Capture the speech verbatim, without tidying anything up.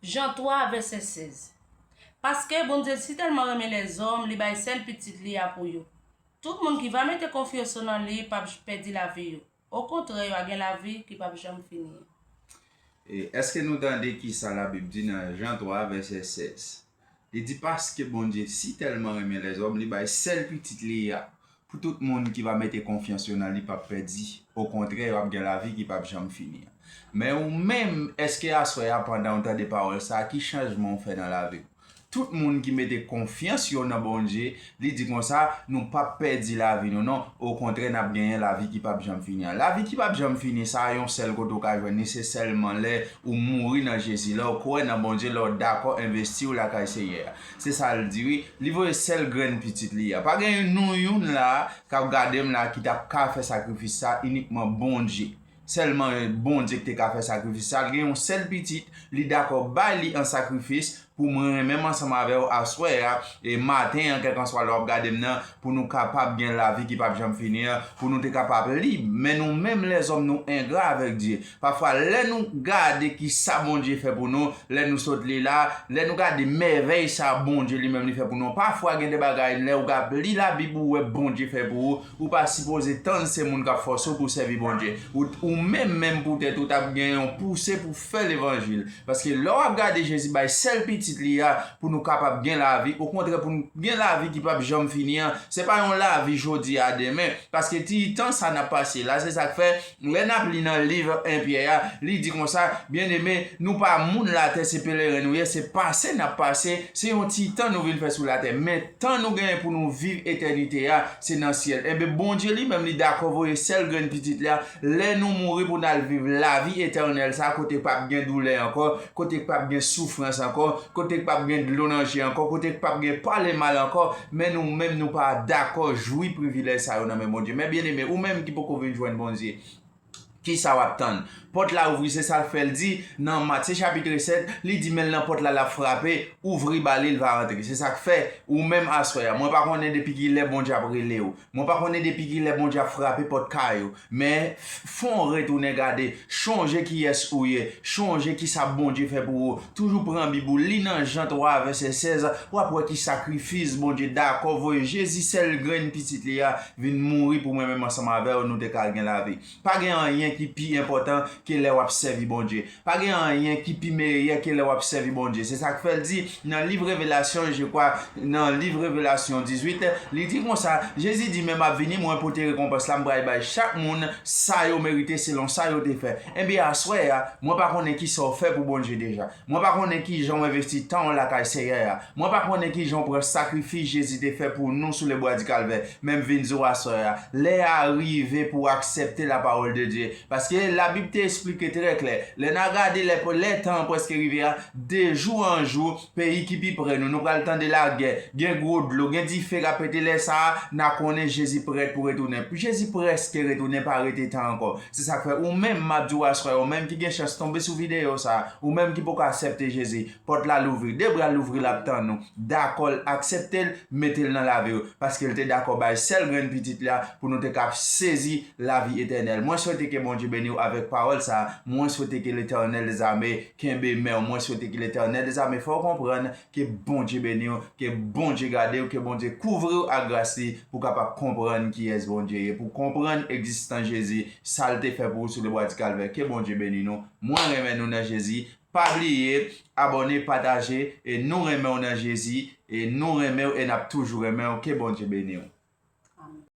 Jan twa, vèsè sèz. Paske Bondye sitèlman renmen lèzòm, li bay sèl Pitit li a pou yo. Tout moun ki va mete konfyans yo nan li p ap pèdi lavi yo. Okontrè, yo a gen lavi ki p ap janm fini an. E èske nou tande ki sa Labib di nan Jan twa, vèsè sèz? Li di, paske Bondye sitèlman renmen lèzòm, li bay sèl Pitit li a, pou tout moun ki va mete konfyans yo nan li p ap pèdi. Okontrè, yo ap gen lavi ki p ap janm fini an. Men ou menm, èske aswè a, pandan w tande pawòl sa a, ki chanjman w fè nan lavi w? Tout moun ki mete konfyans yo nan Bondye, li di konsa, nou p ap pèdi lavi nou non. Okontrè, n ap genyen lavi ki p ap janm fini an. Lavi ki p ap janm fini sa a, yon sèl kote w ka jwenn li, se sèlman lè ou mouri nan Jezi, lè w kwè nan Bondye, lè w dakò envesti w lakay Seyè a. Se sa l di wi. Li voye sèl grenn Pitit li a. Pa gen nou youn la a k ap gade m la ki t ap ka fè sakrifis sa, inikman Bondye. Sèlman Bondye ki te ka fè sakrifis sa. L gen yon sèl Pitit, li dakò bay li an sakrifis pou mwen renmen m ansanm avè w aswè a, e maten an, kèlkanswa lè w ap gade m nan, pou nou kapab gen lavi ki p ap janm fini an, pou nou te kapab lib. Men nou menm lèzòm, nou engra avèk Dye. Pafwa, lè nou gade ki sa Bondye fè pou nou, lè nou sot li la, lè nou gade mèvèy sa Bondye li menm li fè pou nou, pafwa gen de bagay, lè w ap li Labib, ou wè Bondye fè pou ou, ou pa sipoze tann se moun k ap fòse w pou w sèvi Bondye. Ou, ou menm, menm poutèt ou t ap gen yon pouse pou fè levanjil. Paske lè w ap gade Jezi bay sèl Pitit li a pou nou kapab gen lavi, okontrè pou nou gen lavi ki p ap janm fini an, se pa yon lavi jodi a demen. Paske ti tan sa n ap pase la, se sa k fè, lè n ap li nan liv en Pyè a, li di konsa, byeneme, nou pa moun latè, se peleren nou ye, se pase n ap pase, se yon ti tan nou vin fè sou latè. Men tan nou genyen pou nou viv etènite a, se nan syèl. Enben, Bondye li menm, li dakò voye sèl grenn Pitit li a, lè nou mouri pou n al viv lavi etènèl sa, kote p ap gen doulè ankò, kote p ap gen soufrans ankò, kote p ap gen dlo nan je ankò, kote p ap gen pale mal ankò, men nou menm nou pa dakò jwi privilèj sa yo nan men Bondye. Men byeneme, ou menm ki poko vin jwenn Bondye, kisa w ap tann? Pòt la ouvri, se sa l fè l di nan Matye chapit sèt, li di, men l nan pòt la, l ap frape, ouvri ba li, l va antre. Se sa k fè, ou menm aswè a, mwen pa konnen depi kilè Bondye ap rele w, mwen pa konnen depi kilè Bondye ap frape pòt kay ou, men f-, fè w retounen gade, chonje kiyès ou ye, chonje kisa Bondye fè pou ou. Toujou pran Bib ou, li nan Jan twa, vèsè sèz, w ap wè ki sakrifis Bondye dakò voye Jezi, sèl grenn Pitit li a, vin mouri pou mwen menm ansanm avè w, nou te ka gen lavi. Pa gen anyen ki pi enpòtan ke lè w ap sèvi Bondye. Pa gen anyen ki pi meyè ke lè w ap sèvi Bondye. Se sa k fè l di nan liv Revelasyon, je kwa, nan liv Revelasyon dizuit, li di konsa, Jezi di, men m ap vini, mwen pote rekonpans la, m pral bay chak moun sa yo merite selon sa yo te fè. Enben, aswè a, mwen pa konnen kisa w fè pou Bondye deja. Mwen pa konnen kijan w envesti tan w lakay Seyè a. Mwen pa konnen kijan w pran sakrifis Jezi te fè pou nou sou lebwa di Kalvè. Men m vin di w aswè a, lè a rive pou w aksepte lapawòl de Dye. Paske Labib te esplike trè klè. Lè n a gade lè, lè tan an prèske rive a, de jou an jou, peyi ki pi pre nou, nou pral tande lagè, gen gwo dlo, gen dife k ap pete. Lè sa a, n a konnen Jezi prèt pou retounen. Jezi prèske retounen, pa rete tan ankò. Se sa k fè ou menm, m ap di w aswè, ou menm ki gen chans tonbe sou videyo sa a, ou menm ki poko aksepte Jezi, pòt la louvri, de bra l louvri, l ap tann ou. Dakò l, aksepte l, mete l nan lavi w, paske l te dakò bay sèl grenn Pitit la pou nou te ka sezi lavi etènèl. Mwen swete ke Bondye beni w avèk pawòl sa a. Mwen swete ke Letènèl dèzame kenbe men w. Mwen swete ke Letènèl dèzame fè w konprann ke Bondye beni w, ke Bondye gade w, ke Bondye kouvri w ak gras li pou w kapab konprann kiyès Bondye ye, pou w konprann egzistans Jezi, sa l te fè pou ou sou lebwa di Kalvè. Ke Bondye beni nou. Mwen renmen nou nan Jezi. Pa bliye abòne, pataje, e nou renmen w nan Jezi, e nou renmen w, e n ap toujou renmen w. Ke Bondye beni w.